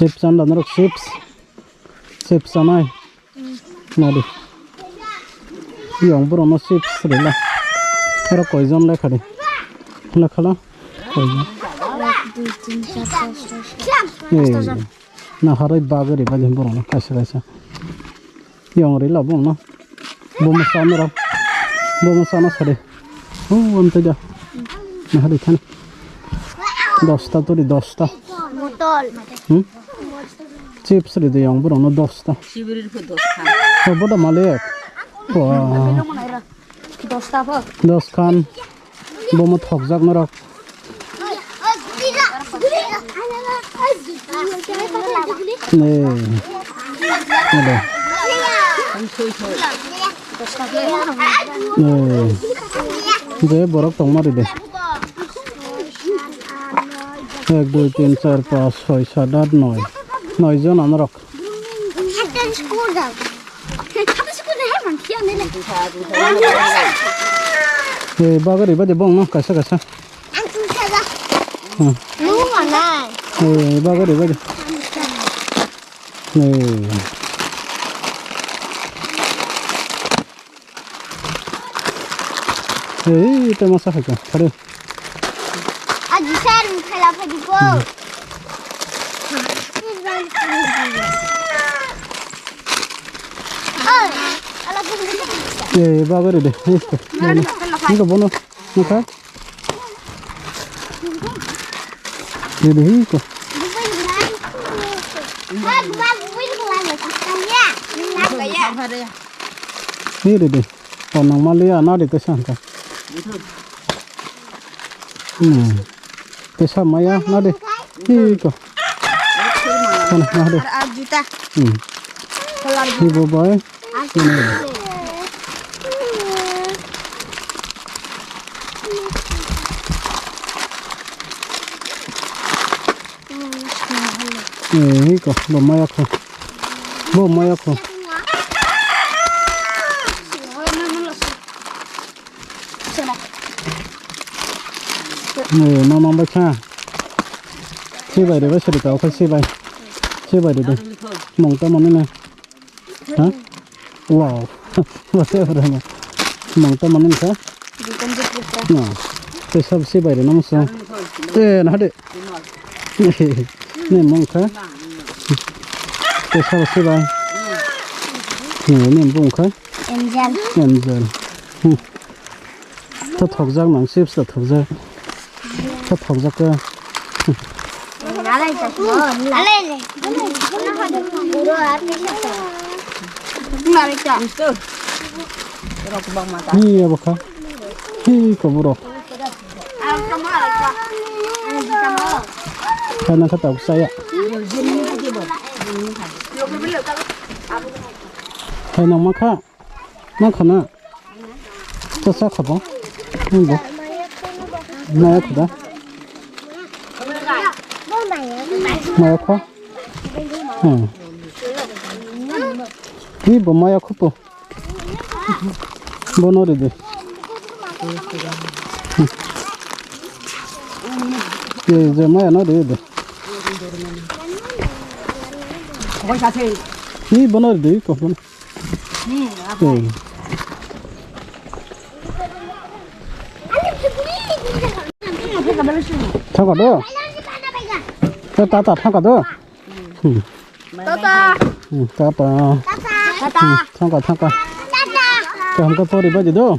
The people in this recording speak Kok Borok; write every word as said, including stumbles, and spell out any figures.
Chips chanda norok chips. Chips chanai. Nadi. Yong borokno chips rila. Ero koijon lekha di. Lekha la. Koijon. Ek, dui, tin, char, panch, choi, sat, aat, noy. Ei. Na haroi bagwi ribaidi borokno kaisa kaisa. Yong rila bongno. Bomo sana rok. Bomo sana sadi. Oh, am tei da. Na hari khan. Dosta turi dosta. Botol. Hmm? Chips ridi yong borokno dosta. Sibiri rikho dos khan. Oh, boda malik. Wah. Dosta bo. Dos khan. Bomo thokjak norok. Ne. Ede. Ne. Je borok tongma ride. Ek, dui, tin, char, panch, choi, sat, aat, noy. Noi jon anorok. Ei, bagwi ribaidi bongno kaisa kaisa. Hmm. Ei, bagwi ribaidi. Ei. Ei, tei masa hai kha, khare. Aji sir, mithai la phai di ko. Hmm. Oi, ala ko. Ei, bagwi ridi. Ei, ko. Nani, mithai la phai. Niko bono, niko. Ridi, ko. Bag, bag, bag, bag, bag, bag. Hi ridi. O nang maliya na de kesa hangka. Hmm. Kesa maya na de. Hi ko. Kana na de. Ar, ar juta. Hmm. Kalar. Hi bo boy. Ar juta. Eh, hi ko, bo maya kho. Bo maya kho. Eh, no mang bai kha. Sibai re bai sari ka, okhai sibai. Sibai re de. Mong ta mani na. Ha? Wow. Whatever hano. Mang ta mani kha? Dikon di putra. No. Te sab si bai reno musa. Te na de. Ne mong kha? Te sab si bai. Ne, ne mong kha? Angel. Angel. Hmm. Ta thokjak nang, chips ta thokjak. Ta thokjak ka. Ni abo kha. Hi ko borok. Kha nang kha tok saya. Kha nang ma kha. Ma khana. Cha cha khabo. Nungbo. Maya khoda. Maya kho. Hmm. Hi bo maya khopo. Bono ridi. Ye, je maya no ridi. Hi bono ridi ko. Thangkha do. Tata thangkha do. Tata. Tata. Thangkha thangkha. Kaham khe pori bai di do.